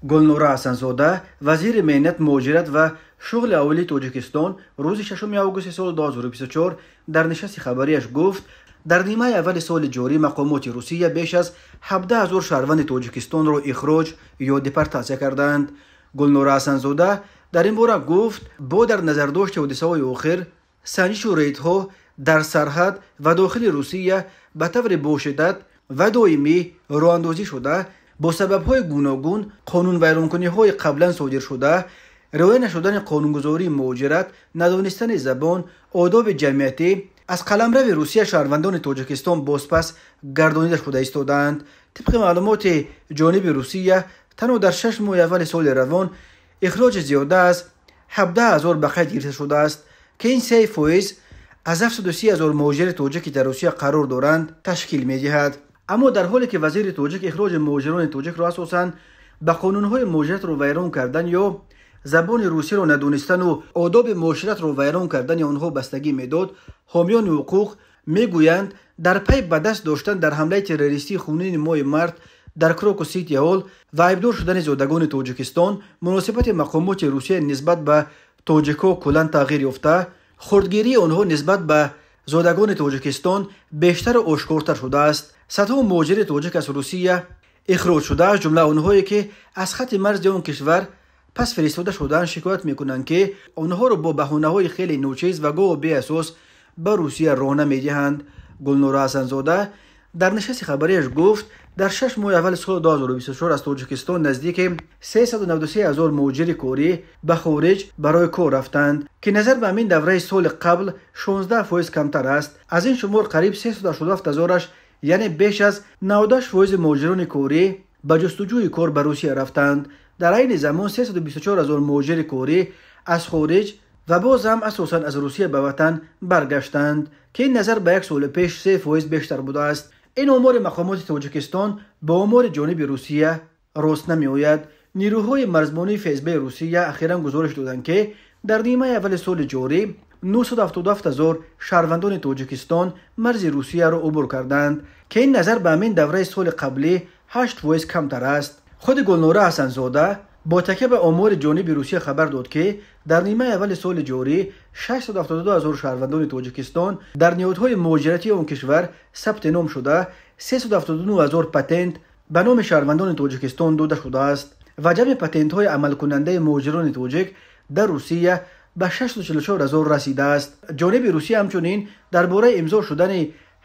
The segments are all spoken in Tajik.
Гулнора Ҳасанзода, вазири меҳнат, муҳоҷират ва шуғли аҳолии Тоҷикистон, рӯзи 6 августи соли 2024 дар нишасти хабарияш гуфт, дар нимаи аввали соли ҷорӣ мақомоти Русия беш аз 17 ҳазор шаҳрванди Тоҷикистонро ихроҷ ё депортатсия кардаанд. Гулнора Ҳасанзода дар ин бора гуфт, бо дар назардошти ҳодисаҳои охир, санҷишу рейдҳо дар сарҳад ва дохили Русия ба таври бошиддат ва доимӣ роҳандозӣ шуда, бо сабабҳои гуногун қонунвайронкуниҳои қаблан содиршуда, риоя нашудани қонунгузории муҳоҷират, надонистани забон, одоби ҷамъиятӣ аз қаламрави Русия шаҳрвандони Тоҷикистон бозпас гардонида шуда истодаанд. Тибқи маълумоти ҷониби Русия, танҳо дар 6 моҳи аввали соли равон ихроҷи зиёда аз 17 ҳазор ба қайд гирифта шудааст, ки ин 3% аз 730 ҳазор муҳоҷири тоҷик, ки дар Русия қарор доранд, ташкил медиҳад. Аммо дар ҳоле ки вазири тоҷик ихроҷи муҳоҷирони тоҷикро асосан ба қонунҳои муҳоҷиратро вайрон кардан ё забони русиро надонистану одоби муоширатро вайрон кардани онҳо бастагӣ медод, ҳомиёни ҳуқуқ мегӯянд, дар пай ба даст доштан дар ҳамлаи террористии хунини моҳи март дар Крокус Сити Ҳол ва айбдор шудани зодагони Тоҷикистон, муносибати мақомоти Русия нисбат ба тоҷикҳо куллан тағйир ёфта, хурдгирии онҳо нисбат ба зодагони Тоҷикистон бештару ошкортар шудааст. Садҳо муҳоҷири тоҷик аз Русия ихроҷ шуда, аз ҷумла онҳое, ки аз хатти марзи он кишвар пас фиристода шудаанд, шикоят мекунанд, ки онҳоро бо баҳонаҳои хеле ночиз ва гоҳу беасос ба Русия роҳ намедиҳанд. Гулнора Ҳасанзода дар нишасти хабарияш гуфт, дар 6 моҳи аввали соли 2024 аз Тоҷикистон наздики 393 ҳазор муҳоҷири корӣ ба хориҷ барои кор рафтанд, ки назар ба ҳамин давраи соли қабл 16% камтар аст. Аз ин шумор қариб 387 ҳазораш, яъне беш аз 98% муҳоҷирони корӣ ба ҷустуҷӯи кор ба Русия рафтанд. Дар айни замон 324 ҳазор муҳоҷири корӣ аз хориҷ ва боз ҳам асосан аз Русия ба ватан баргаштанд, ки ин назар ба як соли пеш 3% бештар будааст. Ин омори мақомоти Тоҷикистон бо омори ҷониби Русия рост намеояд. Нирӯҳои марзбонии ФСБ Русия ахиран гузориш доданд, ки дар нимаи аввали соли ҷорӣ 977 ҳазор шаҳрвандони Тоҷикистон марзи Русияро убур карданд, ки ин назар ба ҳамин давраи соли қаблӣ 8% камтар аст. Худи Гулнора Ҳасанзода бо такя ба омори ҷониби Русия хабар дод, ки дар нимаи аввали соли ҷорӣ 672 ҳазор шаҳрвандони Тоҷикистон дар ниҳодҳои муҳоҷиратии он кишвар сабти ном шуда, 379 ҳазор патент ба номи шаҳрвандони Тоҷикистон дода шудааст ва ҷамъи патентҳои амалкунандаи муҳоҷирони тоҷик дар Русия ба 644 ҳазор расидааст. Ҷониби Русия ҳамчунин дар бораи имзо шудани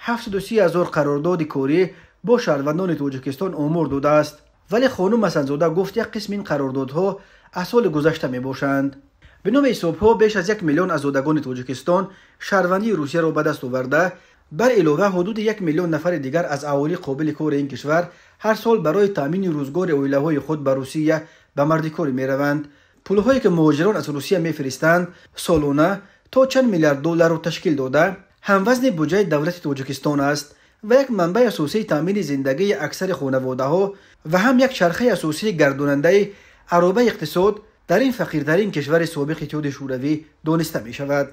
730 ҳазор қарордоди корӣ бо шаҳрвандони Тоҷикистон омор додааст. Вале хонум Ҳасанзода гуфт, як қисми ин қарордодҳо аз соли гузашта мебошанд. Бино ба ҳисобҳо, беш аз 1 миллион аз зодагони Тоҷикистон шаҳрвандии Русияро ба даст оварда, бар илова ҳудуди 1 миллион нафари дигар аз аҳолии қобили кори ин кишвар ҳар сол барои таъмини рӯзгори оилаҳои худ ба Русия ба мардикорӣ мераванд. Пулҳое, ки муҳоҷирон аз Русия мефиристанд, солона то чанд миллиард долларро ташкил дода, ҳамвазни буҷаи давлати Тоҷикистон аст ва як манбаи асосии таъмини зиндагии аксари хонаводаҳо ва ҳам як чархаи асосии гардонандаи аробаи иқтисод дар ин фақиртарин кишвари собиқ Иттиҳоди Шӯравӣ дониста мешавад.